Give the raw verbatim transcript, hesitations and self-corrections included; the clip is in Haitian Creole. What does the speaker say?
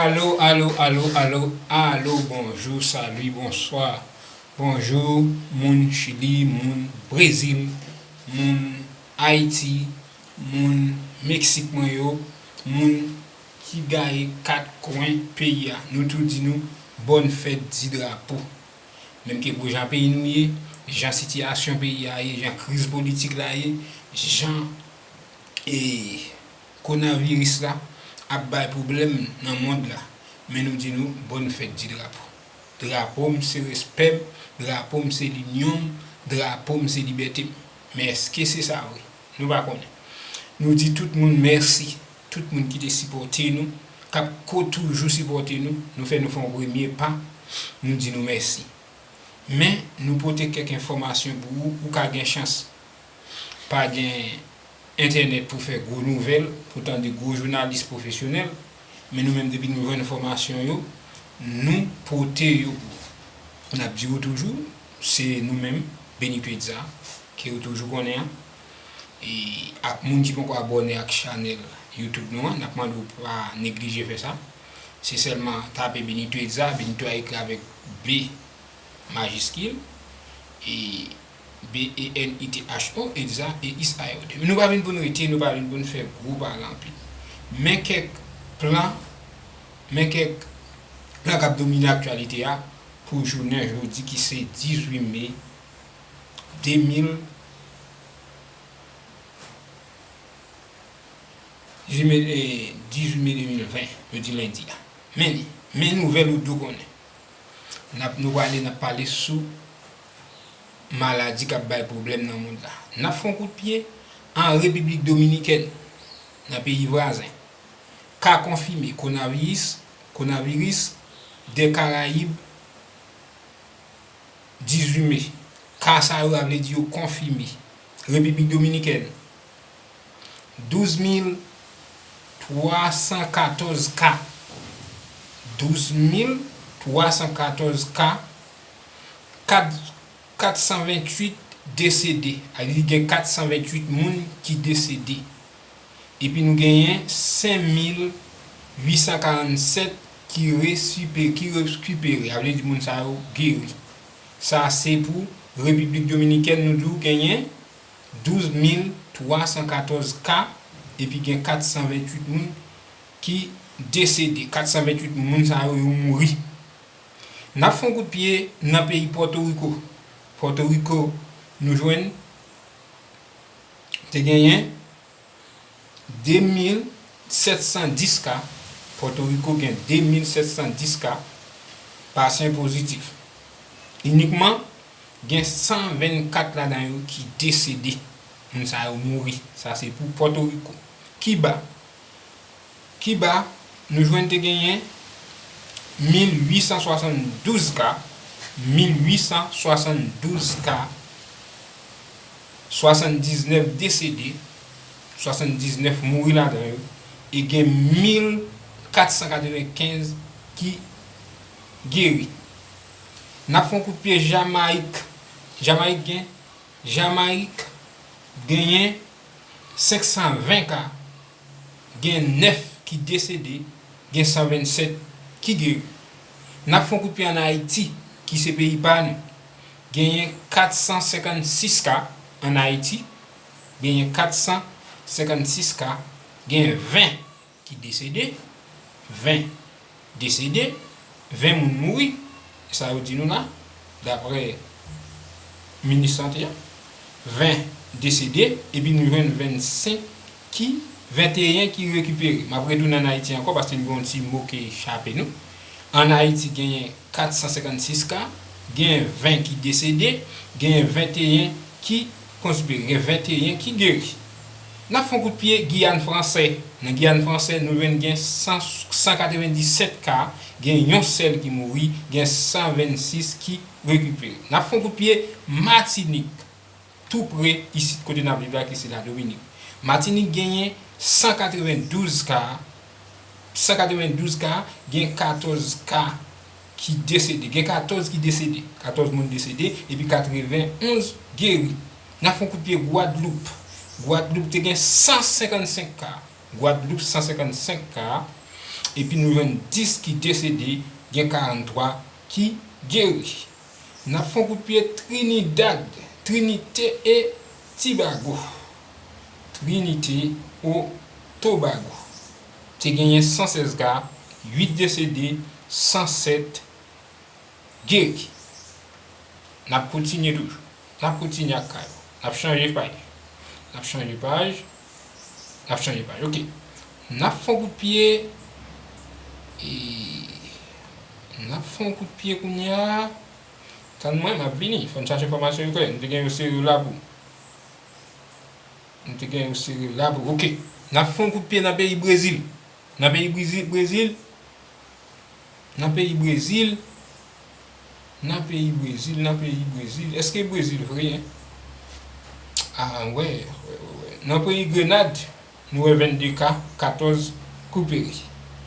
Alo, alo, alo, alo, alo, bonjou, salut, bonsoir. Bonjou, moun Chili, moun Brezil, moun Ayiti, moun Meksik mwen yo, moun ki gaye kat kwen peyi a. Nou tou di nou bòn fèt di drapo. Menm ke pou jan peyi nou ye, jan sitiyasyon peyi a ye, jan kriz politik la ye, jan e konaviris la ap bay pwoblèm nan mond la, men nou di nou bòn fèt di drapo. Drapo m se respè m, drapo m se linyon m, drapo m se libète m. Men èske se sa vre? Nou pa konnen. Nou di tout moun mèsi, tout moun ki te sipòte nou, k ap ko toujou sipòte nou, nou fè nou fè yon premye pa, nou di nou mèsi. Men, nou pote kèk enfòmasyon pou ou, ou ka gen chans pa gen entènèt pou fè gwo nouvèl, pou tande gwo jounalis pwofesyonèl, men nou menm depi nou jwenn enfòmasyon yo, nou pote yo pou ou. N ap di ou toujou, se nou menm, Benito Edza, ke ou toujou konnen an. E ak moun ki poko abòne ak chanèl YouTube nou an, n ap mande w pa neglije fè sa. Se sèlman tape Benito Edza, Benito a ekri avèk B majiskil, e B E N I T H O, Edza, E I S A R D. Nou pa vin pou n rete, nou pa vin pou n fè gwo pale anpil. Men kèk plan, men kèk plan k ap domine aktyalite a pou jounen jodi ki se dizuit me de mil, dizuit me, eh, dizuit me de mil ven, jodi lendi a. Men li, men nouvèl ou dwe konnen. N ap, nou prale, n ap pale sou maladi k ap bay pwoblèm nan mond la. N ap fè yon kout pye an Repiblik Dominikèn, nan peyi vwazen. Ka konfime konaviris, konaviris de Karayib, dizuit me. Ka sa yo a vle di yo konfime. Repiblik Dominikèn, douz mil twa san katòz ka. Douz mil twa san katòz ka. Kat, kat san venntuit desede. Sa vle di gen kat san venntuit moun ki desede. Epi nou genyen senk mil uit san karannsèt ki resipe-, ki rekipere. Sa vle di moun sa yo geri. Sa se pou Repiblik Dominikèn, nou di w genyen douz mil twa san katòz ka, epi gen kat san venntuit moun ki desede. Kat san venntuit moun sa yo, yo mouri. N ap fè yon kout pye nan peyi Pòtoriko. Pòtoriko, nou jwenn te genyen de mil sèt san dis ka. Pòtoriko gen de mil sèt san dis ka pasyan pozitif. Inikman, gen san vennkat ladan yo ki desede. Moun sa yo mouri. Sa se pou Pòtoriko. Kiba. Kiba, nou jwenn te genyen mil uit san swasanndouz ka, mil uit san swasanndouz ka, swasanndiznèf desede, swasanndiznèf mouri ladan yo, e gen mil kat san katrevenkenz ki geri. N ap fè yon kout pye Jamayik. Jamayik gen, Jamayik genyen senk san ven ka, gen nèf ki desede, gen san vennsèt ki geri. N ap fè yon kout pye ann Ayiti, ki se peyi pa nou. Genyen kat san senkannsis ka ann Ayiti, genyen kat san senkannsis ka, gen ven ki desede, ven desede, ven moun mouri, e sa yo di nou la, daprè minis sante a, ven desede, epi nou jwenn vennsenk ki, venteyen ki rekipere. M ap retounen ann Ayiti ankò, paske m gen yon ti mo ki chape nou. Ann Ayiti, genyen kat san senkannsis ka, gen ven ki desede, gen venteyen ki konspire, gen venteyen ki geri. N ap fè yon kout pye Giyàn Fransè. Nan Giyàn Fransè, nou jwenn gen san, san katrevenndisèt ka, gen yon sèl ki mouri, gen san vennsis ki rekipere. N ap fè yon kout pye Matinik, tou pre isit kote n ap viv la, ki se Ladominik. Matinik genyen san katrevendouz ka, san katrevendouz ka, gen katòz ka ki desede. Gen katòz ki desede. Katòz moun desede, epi katrevenonz geri. N ap fè yon kout pye Gwadloup. Gwadloup te gen san senkannsenk ka. Gwadloup, san senkannsenk ka. Epi nou jwenn dis ki desede, gen karanntwa ki geri. N ap fè yon kout pye Trinidad, Trinite e Tibago. Trinite o Tobago. Te genyen san sèz ka, uit desede, san sèt geri. N ap kontinye toujou. N ap kontinye ak ka yo. N ap chanje paj. N ap chanje paj. N ap chanje paj. Ok. N ap fè yon kout pye. E, n ap fè yon kout pye kounye a. Tann mwen, m ap vini. Fò n chache enfòmasyon yo klè. Nou te gen yo sere labou. Nou te gen yo sere labou. Ok. N ap fè yon kout pye nan peyi Brezil. Nan peyi Brezil, Brezil. Nan peyi Brezil. Nan peyi Brezil, nan peyi Brezil. Èske Brezil vre, en? Ah, wè, wè, wè, wè. Nan peyi Grenad, nou wè vennde ka, katòz rekipere.